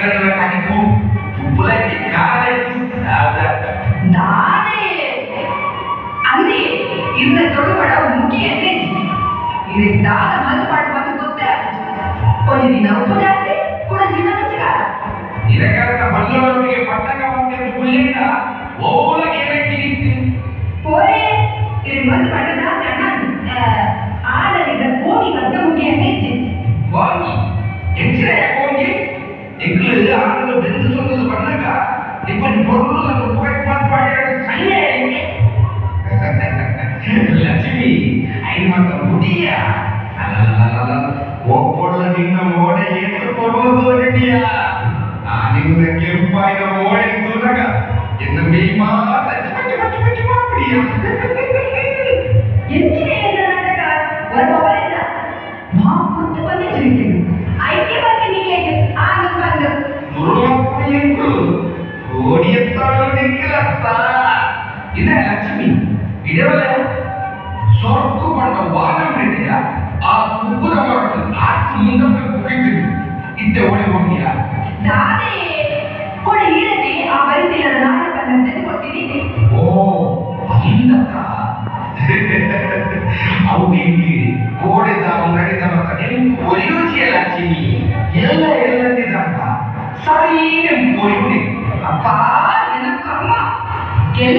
ಕಣ್ಣ ಕನಿಪು ಉಪ್ಪುಲೈತಿ ಕಾಲೈತಿ ದಾದೆ ಅಂದಿ ಇರ್ನ ತೊಡುಬಡ ಮುಗಿ ಎಣ್ಣೆ ಇರೆ ದಾದ ಮಲ್ತು ಪಾಡು ಬಂದು ಗೊತ್ತೇ ಒಂಜಿ ದಿನ ಉಪ್ಪು ಜಾಸ್ತಿ ಕೂಡ ದಿನ ರುಚಿಕಾರ ಇದಕ್ಕಾದ ಬಲ್ಲವರಿಗೆ ಪಟ್ಟಕ ಬಂದಿದ್ದು ಪುಲ್ಲಿಂದ ಓಲಗೆ ಏನಕ್ಕೆ ಪೋರೆ ಇರೆ ಮಲ್ತು ಪಾಡು ಜಾಸ್ತಿ ಅಣ್ಣ ಆಡಲಿದ ಕೋಗಿ ಕಟ್ಟ ಮುಗಿ ಎಣ್ಣೆ ಕೋಗಿ ಎಂಚಿನ ಕೋಗಿ ಎಂಗ್ಲು ಆಡಲು ಬೆಂದು ಸೊಂದದು ಬಂದಾಗ ನಿಮ್ಮನ್ನು பொருள் அந்த புகைப்பான் பாடியோட சையே ಲಕ್ಷ್ಮಿ I ಮಾತ ಮುಡಿಯ ಒಪ್ಪೊಳ್ಳ ನಿನ್ನ ಮೋಡೆ ಏತು ಕೊಡುವುದು ನಿಡಿಯ ಆ ನಿನ್ನ ಕೆಂಪಾಯಿನ ಮೋಡೆ ತೂನಗ ಎನ್ನ ಮೇ ಮಾತ ಚಮಚ ಚಮಚ ಮಾಪಿಡಿಯ ಎಂಚಿನ ಏನ ನಾಟಕ ವರಬವರಿಲ್ಲ ಮಾ ಪುತ್ತ ಬಂದೆ ಚುರಿಕೆನು ಐಕೆ ಬಗ್ಗೆ ನಿಗೆ ಆಗ ಬಂದು ಮುರುಮಪ್ಪು ಓಡಿಯತ್ತಾಳು ನಿಕ್ಕಲತ್ತ ಇದೇ ಲಕ್ಷ್ಮಿ ಇಡವಲ್ಲ ಸೊರ್ಕು ಪಂಡ ವಾನಂಬಿದೆಯ ಆ ಕುಕ್ಕುದ ಮರಟ್ಟು ಆಚೆ ಮುಂದಕ್ಕೆ ಕುಕ್ಕಿದ್ದೀನಿ ಇದ್ದೆ ಓಡಿ ಹೋಗಿಯ ದಾದೆ ಕೊಡ ಈರದೆ ಆ ಬರಿತಿಲ್ಲದ ನಾಟಕ ತೆಗೆದು ಕೊಟ್ಟಿದ್ದೀನಿ. ಓ ಅಂದತ್ತ ಅವು ಇಲ್ಲಿ ಕೋಡೆದ ನಡೆದ ಮತ್ತ ನೆಂಪು ಒಲಿಯೋಜಿಯ ಲಕ್ಷ್ಮಿ ಎಲ್ಲ ಎಲ್ಲದಿದಪ್ಪ ಸರಿ ನೆಂಪು ಒಲಿಯುನೆ. ಅಪ್ಪ ಎನ್ನ ಕರ್ಮ ಗೆಲ್ಲ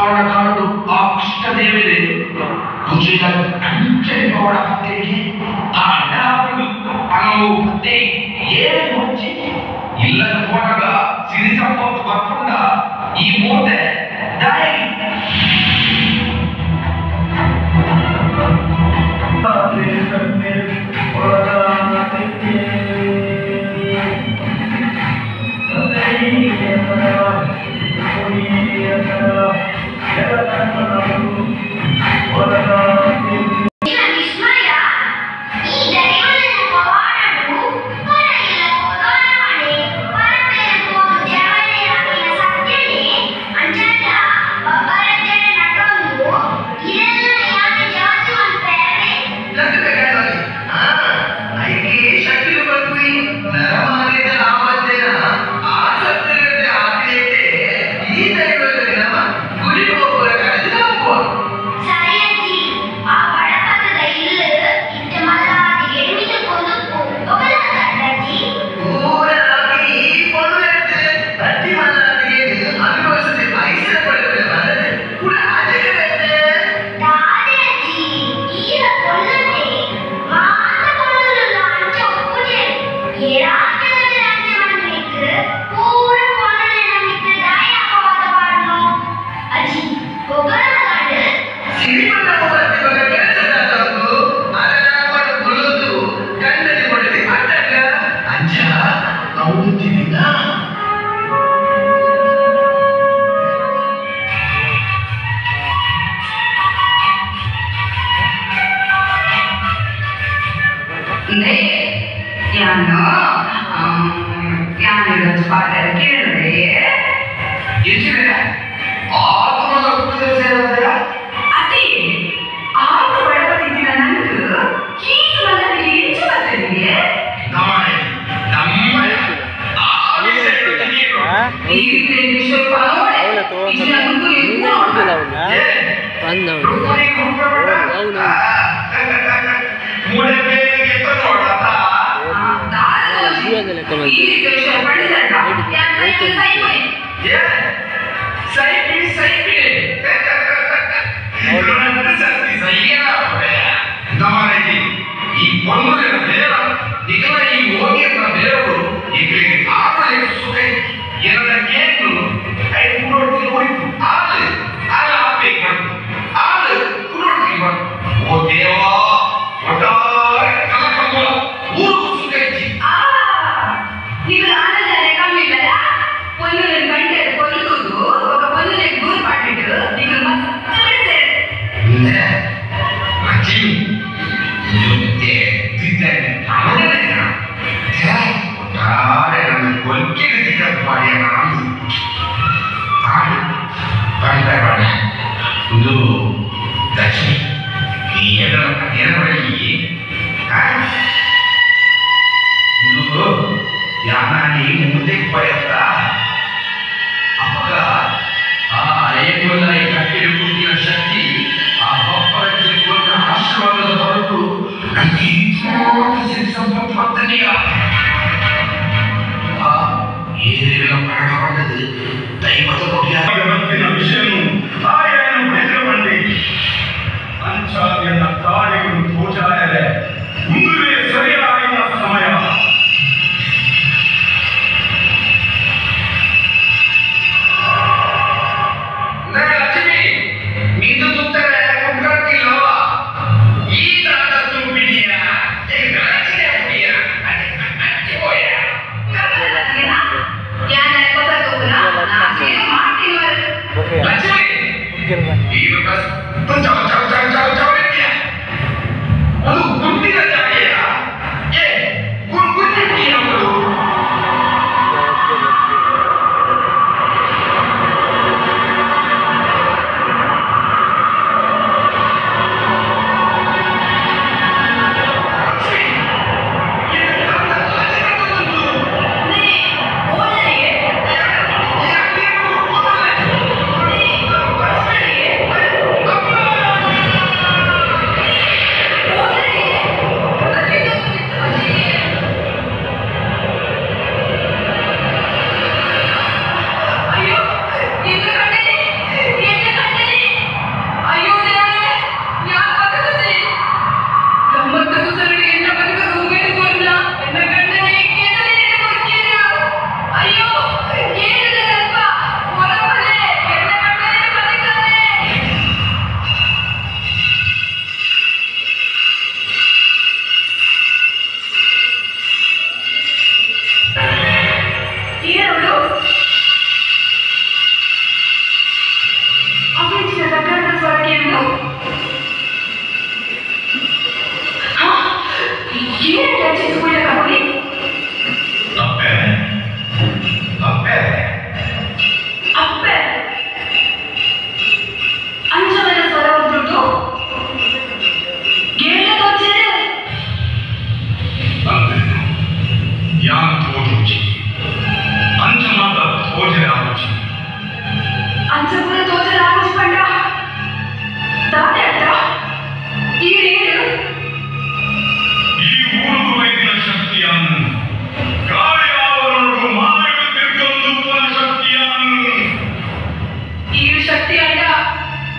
ಪುರಾಣ ಕಾಲಡು ಆ ಕೃಷ್ಣ ದೇವರೇ ಕುಚಿಲ ಕಂಚನೆ ಪವಡ ಪತ್ತೆಗೆ ಆ ಅಣ್ಣಾಪುಡು ಪನವು ಪತ್ತೆ ಏಳು ಹೊಚ್ಚಿ ಇಲ್ಲದ ಹೋದಾಗ ಸಿರಿ ಸಂಪತ್ತು ಬರ್ಕೊಂಡ ಈ ಮೂರ್ತೆ ದಾಯಿ Oh,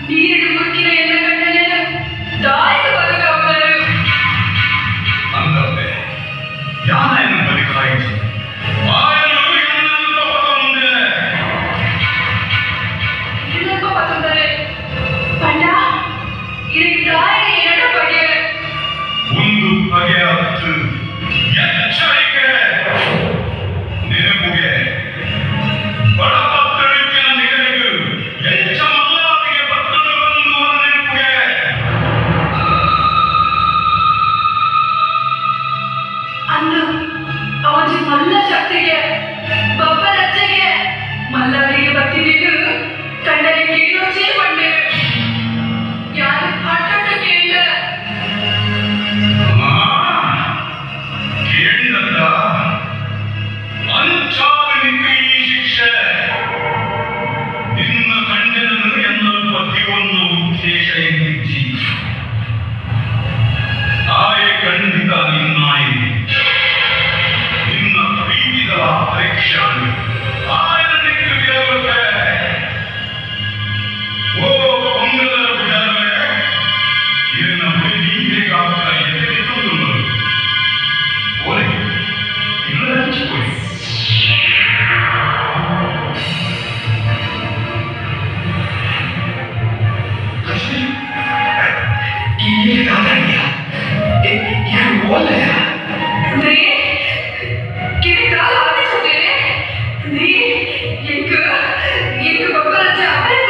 ನೀರಿಡು ಮುಕ್ಕಿನ ಎಲ್ಲ ಗಂಡನೇನು ದಾಯಿಗೆ ಬದುಕಾವರು. ಅಂದಪ್ಪೆ ಯಾನೇನು ಬದುಕಾಯಿತು ಆಯನು ಎನ್ನಲ್ಪ ಪತೊಂದೆ. ಇನ್ನಲ್ಪ ಪತೊಂದರೆ ಪಂಡ ಇರಗೆ ದಾಯಿಗೆ ಏನಡ ಬಗೆ? ಒಂದು ಬಗೆ ಅತ್ತು ಎಚ್ಚರಿಕೆ ನೆನಪುಗೆ ಬಡಪತ್ತಳಿಕಿನ ನಿಗಲಿಗು ಎಂಚ ಮಲ್ಲಾದಿಗೆ ಬತ್ತಲು ಬಂದು ನೆನಪುಗೆ. ಅಂದು ಅವಜಿ ಮಲ್ಲ ಶಕ್ತಿಗೆ ಬಬ್ಬರಜ್ಜೆಗೆ ಮಲ್ಲವರಿಗೆ ಬತ್ತಿರಿದು ಕಂಡರೆ ಕೇಳೋಚೇ ಬಂಡೆ ಯಾರು ಆಟೋಟ ಕೇಳಿದ ಕೇಳಿದಂತ ಅಂಚಾದ ಈ ಶಿಕ್ಷೆ ನಿನ್ನ ಕಂಡನನ್ನು ಎನ್ನಲ್ಪ ತೀವನ್ನ ಉದ್ದೇಶ ಎಂದಿಜ್ಜಿ. ತಾಯೆ ಖಂಡಿತ ನಿನ್ನಾಯಿ ನಿನ್ನ ಪ್ರೀತಿದ ಪರೀಕ್ಷಾ ಆಯನ ನಿಕ್ಕು ಗೆಲುವೆ. ಓ ಪೊಂಗಲ ಬಿಡವೆ ಇದನ್ನ ಬಿಡಿ ನೀರಿಗಾಗ್ತ ಎದೆಗೆ ತಂದುಳ್ಳರು ಓಲೆ ಇಲ್ಲ ಹಂಚಿಕೊಳ್ಳಿ. ಕಿರಿದಾಲ ಆದಿಸುತ್ತೇನೆ. ನೀ ಎಂಕು ಎಂಕು ಬಬ್ಬರಜ್ಜ ಅವರೇ.